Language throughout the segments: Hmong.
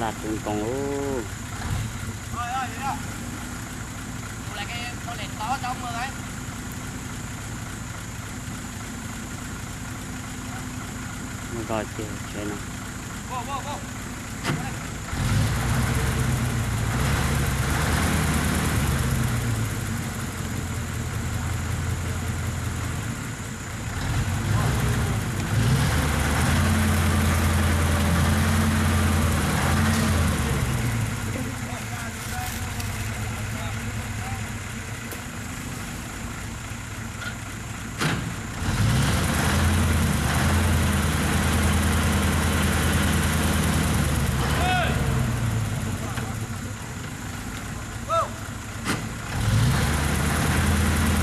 Laj tub ntoo ub. Mus rau ces tsev no.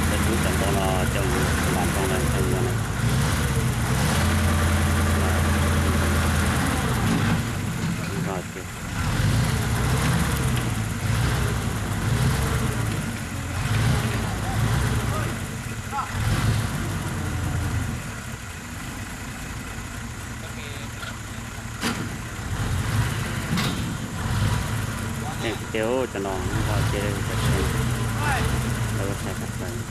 Cov tub cov ntoo no coj mus nram nroog no, nrog tias Tej tiag cov no nrog tias cov tsheb, lawv ua tsheb tshaj plaws.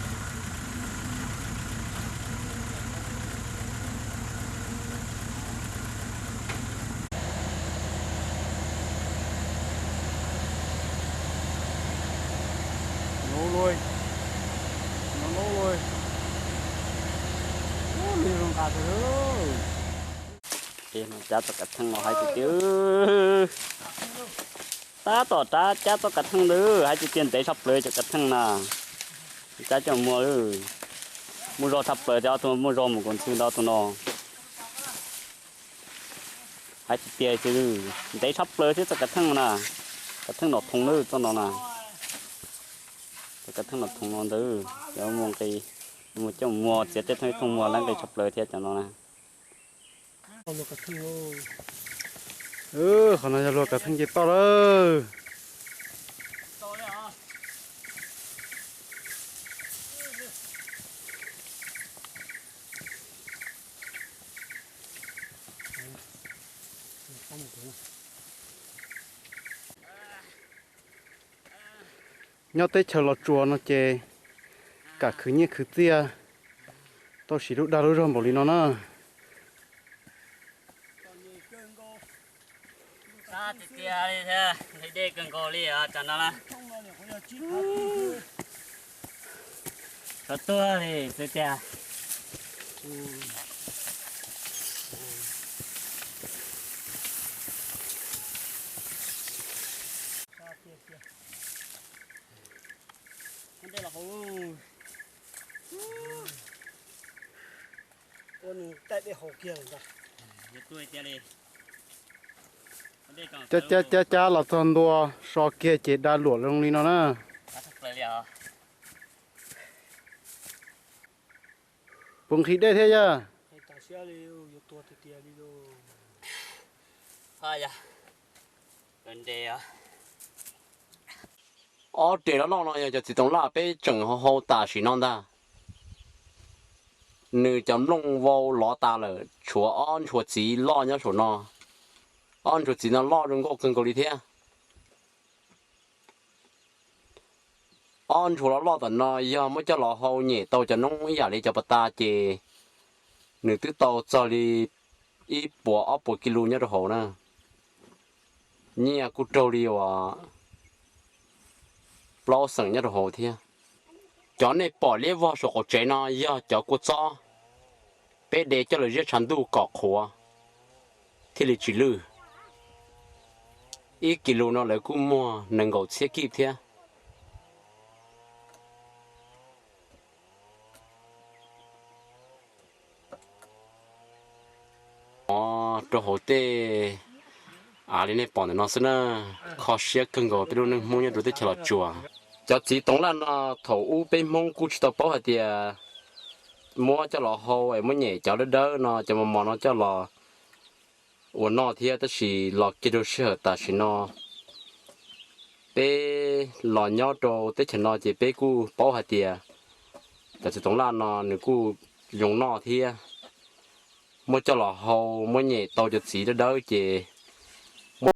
Lub lui, lub lui, ub, lub zoo nqa tiag lauj. Ces no cab txoj kav theej los hais tias tiag, tab tom rab cab txoj kav theej ntawd hais tias tias ntev tshaj plaws cov kav theej na. Cab coj muag, muaj zog tshaj plaws thiab, ob tug muaj zog mus kaus ntxhw ntawd tus no. Hais tias tias ntev tshaj plaws thiab txoj kav theej na. Kav theej nom thoo lawm txoj no na. Cov kav theej nom thoo no ntawd cov muaj nqi, mus coj muag txiav tej thooj ib thooj muag lab nqi tshaj plaws thiab cov no na. Qhov no yog luag kav theej ces toj lawm. Nyob teb chaws Los Tsuas no ces kam khwv nyiaj khwv txiaj, tau siv lub dag lub zog npaum li no na. Tiag tiag li thiab, nqhis dej kawg nkaus li os, tsam no na. Tsov tuag li xwb tiag. Dej los hauv. Ua nws taij dej haus kiag lawm ntag. Cab cab cab cab los txog ntua so kiag ces da luam zoo li no na. Puas nqhis dej thiab yog? Ob res loj loj no yog cov txiv toov laj peb tseem hau hau tam sim no ntag. Nws cov nplooj vau lov tas lawm, tshuav ob ntshua txiv loj nyob saum no. Ob ntshua txiv no loj zoo nkauj kawg nkaus li thiab. Ob ntshua loj loj tom no yog muab coj los hau nyem tau cov noob ib yam li cov pas tas ces nws twb tau txog li ib puas ob puas kis lus nyob rau hauv na. Nyiaj kuj raug li uas plaub xeem nyob rau hauv thiab. Cov nej pom liab vog saum qaum tsev no yog cov kua txob peb de coj los ziab tshav ntuj kom qhuav thiaj li tsis lwj. Ib kis lus no lawv kuj muag nees nkaum txhiab kib thiab. Rau hauv tej av li nej pom ntawm no xwb na, kho siab kawg nkaus peb lub neej Hmoob nyob rau teb chaws Los Tsuas. Cov txiv toov laj no thaum ub peb Hmoob kuj tsis tau paub hais tias muab coj los hau es muab nyem cov dawb dawb no, cov mos mos no coj los ua noj thiab, tab sis los kiag rau sij hawm tam sim no peb los nyob rau teb chaws no ces peb kuj paub hais tias cov txiv toov laj no nws kuj zoo noj thiab. Muab coj los hau muab nyem tau cov txiv dawb dawb ces